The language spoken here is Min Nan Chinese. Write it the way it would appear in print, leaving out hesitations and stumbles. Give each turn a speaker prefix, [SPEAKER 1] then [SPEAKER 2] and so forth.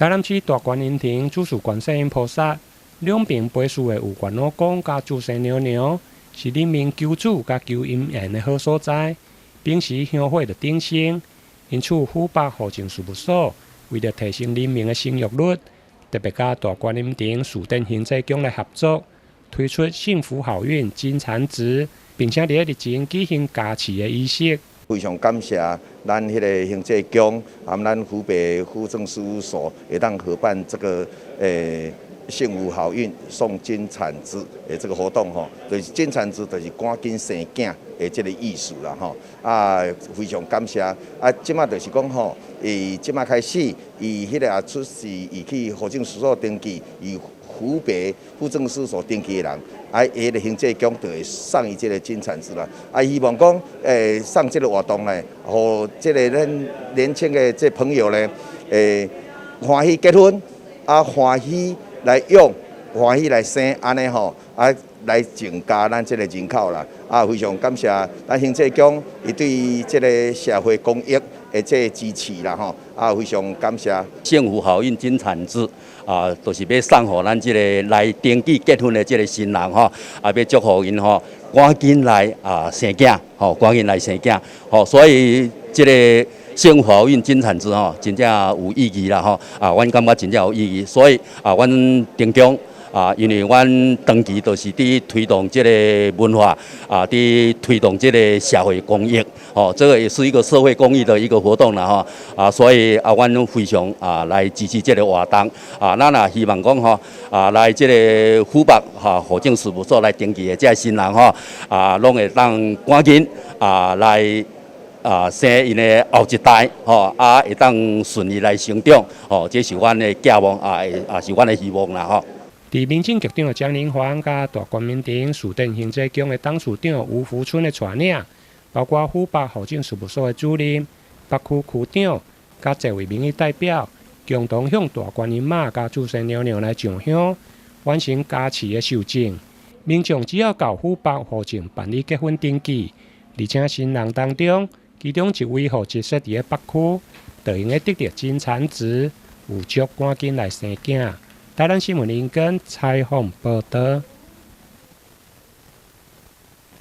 [SPEAKER 1] 台南市大觀音亭主事觀世音菩薩，兩爿陪侍的有願老公佮註生娘娘，是人民求子佮求姻緣的好所在。平時香火就鼎盛，因此府北戶政事務所為著提升人民的生育率，特別佮大觀音亭市電行濟宮來合作，推出幸福好運金產子，並且佇咧日前舉行加持的儀式。
[SPEAKER 2] 非常感謝咱彼个行濟宮含咱府北戶政事務所會當合辦這個幸福好運送金產子的這個活動吼，就是金產子就是趕緊生囝的這個意思啦吼。啊，非常感謝。啊，這馬就是講吼，伊這馬開始，伊彼个也出示，伊去戶政事務所登記，伊府北戶政事務所登記的人，啊，彼个行濟宮就會送伊這個金產子啦。啊，希望講送這個活動呢，予這个咱年輕的這朋友呢，歡喜結婚，啊，歡喜來養，歡喜來生，按呢吼，啊，來增加咱這个人口啦。啊，非常感謝咱行濟宮伊對這个社會公益的這个支持啦吼，啊，非常感謝。
[SPEAKER 3] 幸福好運金產子啊，就是欲送予咱這个來登記結婚的這个新人吼，啊，欲祝福𪜶吼，趕緊來啊生囝，吼，趕緊來生囝，吼，所以這个幸福好運金產子吼，真正有意義啦吼，啊，阮感覺真正有意義，所以啊，阮鎮宮啊，因為阮長期都是佇推動這個文化，啊，佇推動這個社會公益，哦，這個也是一個社會公益的一個活動啦，吼，啊，所以啊，阮非常啊來支持這個活動，啊，咱也希望講吼，啊，來這個府北哈戶政事務所來登記的這个新人吼，啊，攏會當趕緊啊來啊生𪜶的後一代，吼，啊，會當順利來成長，吼，這是阮的寄望，啊，也是阮的希望啦，吼。
[SPEAKER 1] 佇民政局長江林環佮大觀音亭市電行濟宮的董事長吳福春的帶領，包括府北戶政事務所的主任、北區區長，佮濟位民意代表，共同向大觀音媽佮註生娘娘來上香，完成加持的受證。民眾只要到府北戶政辦理結婚登記，而且新人當中，其中一位戶籍設佇咧北區，就會用得著金產子，預祝趕緊來生囝。台南新聞林根採訪報導。